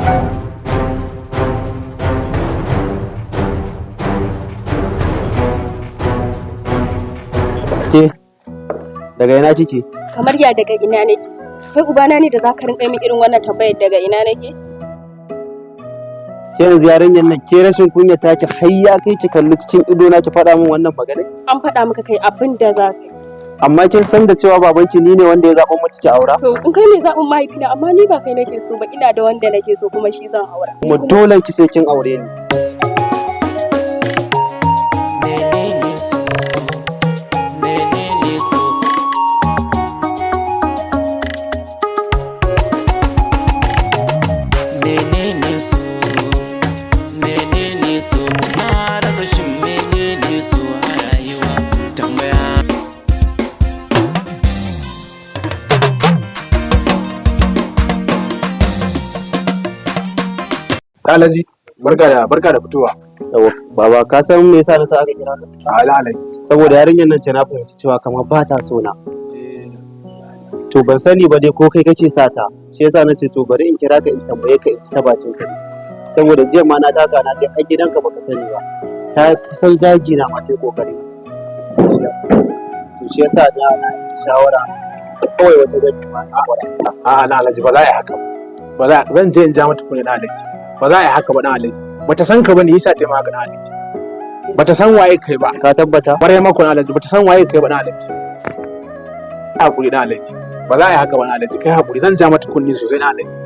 Ke, daga ina kike? Kamar ya daga ina nake? Kai ubana ne da zaka rinka min irin wannan tambayar daga ina nake? Ke yanzu yarinyar nan, ke rashin kunya taki har ya kai ki kalli cikin ido na ki faɗa min wannan magana? An faɗa maka kai abin da za ka yi. Amma kin san da cewa babanki ni ne wanda ya zaɓa miki ki aura? To in kai ne zaɓin mahaifina, amma ni ba kai nake so ba, ina da wanda nake so kuma shi zan aura. Kuma dole ki sai kin aure ni. Menene so? Menene so? Menene so? Menene so? Na rasa, shin menene so a rayuwa? Tambaya. Alhaji, barka da fitowa. Yawwa, baba, ka san me yasa na sa aka kira ka? A Alhaji. Saboda yarinyar nan ce na fahimci cewa kamar ba ta so na. To ban sani ba dai ko kai kake sa ta. Shi yasa na ce to bari in kira ka in tambaye ka in ji ta bakin ka. Saboda jiya ma na taka na je har gidanka baka sani ba. Ta kusan zagi na ma ta yi kokari. To shi yasa na yanke shawara kawai wata gani ma na hakura. A'a na Alhaji, ba za a yi haka ba. Ba za zan je in ja mata kunne na Alhaji. Ba za a yi haka ba na Alhaji. Bata san ka bane yasa ta yi maka na Alhaji. Bata san waye kai ba. Ka tabbata? Kwarai mako na Alhaji, bata san waye kai ba na Alhaji. Hakuri na Alhaji. Ba za a yi haka ba na Alhaji, kai hakuri, zan ja mata kunne sosai na Alhaji.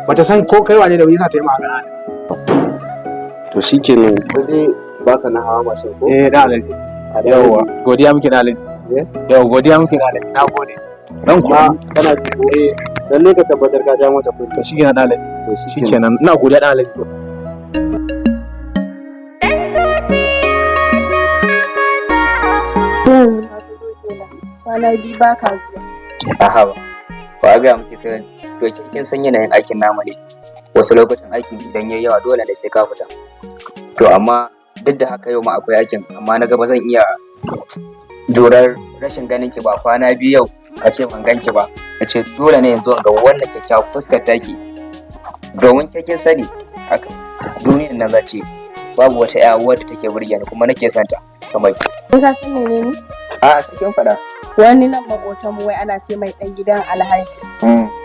Bata san ko kai wane da yasa ta yi maka na Alhaji. To shikenan, dai baka na hawa mashin ko? Eh na Alhaji. Yawwa, godiya muke na Alhaji. Eh? Yawwa, godiya muke na Alhaji. Na gode. Zan Amma kuma kana ji ko? Eh. Lalle ka tabbatar ka ja mata kunne. To shikenan na Alhaji. To shikenan. Shikenan, ina godiya na Alhaji. Yanzu ma ka zo kenan. Kwana 2 ba ka zuwa. A'a ba. Ba ga miki sai to kin san yanayin aikin namu ne. Wasu lokutan aikin idan yayi yawa dole ne sai ka fita. To amma duk da haka yau ma akwai aikin, amma na ga ba zan iya jurar rashin ganin ki ba kwana 2 yau a ce ban ganki ba. A ce dole ne yanzu in ga wannan kyakkyawar fuskar taki. Domin ke kin sani haka duniyar nan za ce babu wata ƴa wadda take burge ni kuma nake son ta kamar ki. Kai ka san menene? A'a, sai kin faɗa. Wani nan maƙotan mu wai ana ce mai ɗan gidan Alhaji.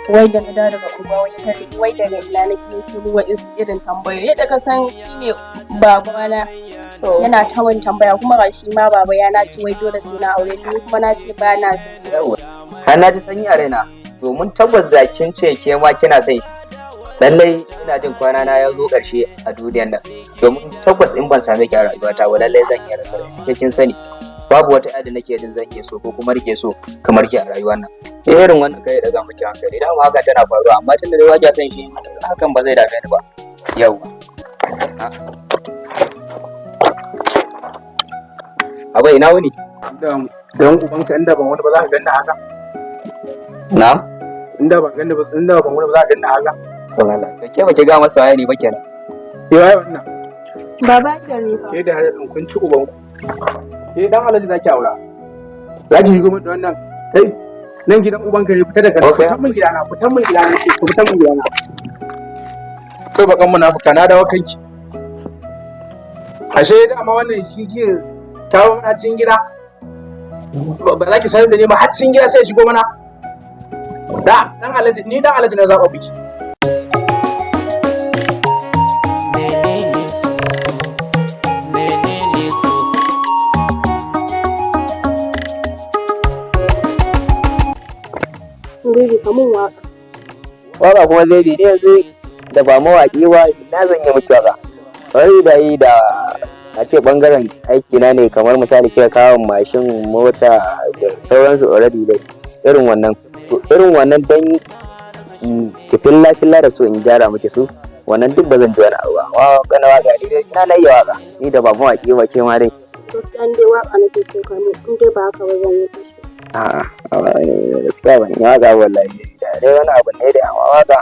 Wai da na dawo daga unguwa wai ya tare ni, wai daga ina nake, yake min wa'insu irin tambayoyi. Yadda ka san shine babana yana ta wani tambaya, kuma ga shi ma baba ya nace wai dole sai na aure shi, ni kuma na ce ba na son. Yawwa. Har na ji sanyi a raina domin tabbas da kin ce ke ma kina son shi. Lallai ina jin kwana na ya zo ƙarshe a duniyar nan, domin tabbas in ban same ki a rayuwata ba lallai zan iya rasa rai. Ke kin sani babu wata ƴa da nake jin zan iya so ko kuma rike so kamar ki a rayuwar nan. Eh, irin wannan kai daga miki hankali, dama haka tana faruwa, amma tunda dai ba kya son shi hakan ba zai dame ni ba. Yawwa. Abai, ina wuni? Dan ubanka, inda ban wani ba za ka ganni haka. Na'am. Inda ban ganni ba, inda ban wani ba za ka ganni haka. Wallahi ke ba ki ga masa waye ne ba kenan. Ke waye wannan? Baba Hajar ne fa. Ke da Hajar din kun ci ubanku. Ke dan Alhaji zaki aura. Zaki shigo min da wannan kai nan gidan ubanka ne, fita daga nan. Okay. Fitan min gidana, fitan min gidana, ce fitan min gidana. Kai bakan munafuka, na dawo kanki. Ashe dama wannan shi ke kawo mana cikin gida. Ba za ki sanar da ni ba har cikin gida sai ya shigo mana. Da dan Alhaji, ni dan Alhaji na zaba biki. Menene so? Menene so? Baby, ka mun waƙa. Waka kuma baby, ni yanzu da ba mawaƙi ba na zan yi miki waka. Wani da yi da a ce bangaren aiki na ne, kamar misali kika kawo mashin, mota da sauransu, already dai irin wannan. To irin wannan dan ki filla filla da su in gyara miki su, wannan duk ba zan ji wani abu ba. Waka na waka ni dai ina na iya waka, ni da ba mawaƙi ba ke ma dai. Gaskiya in dai waƙa nake so ka min, in dai ba haka ba zan yi fushi. A'a, gaskiya ban yi waka wallahi, da dai wani abu ne dai amma waka.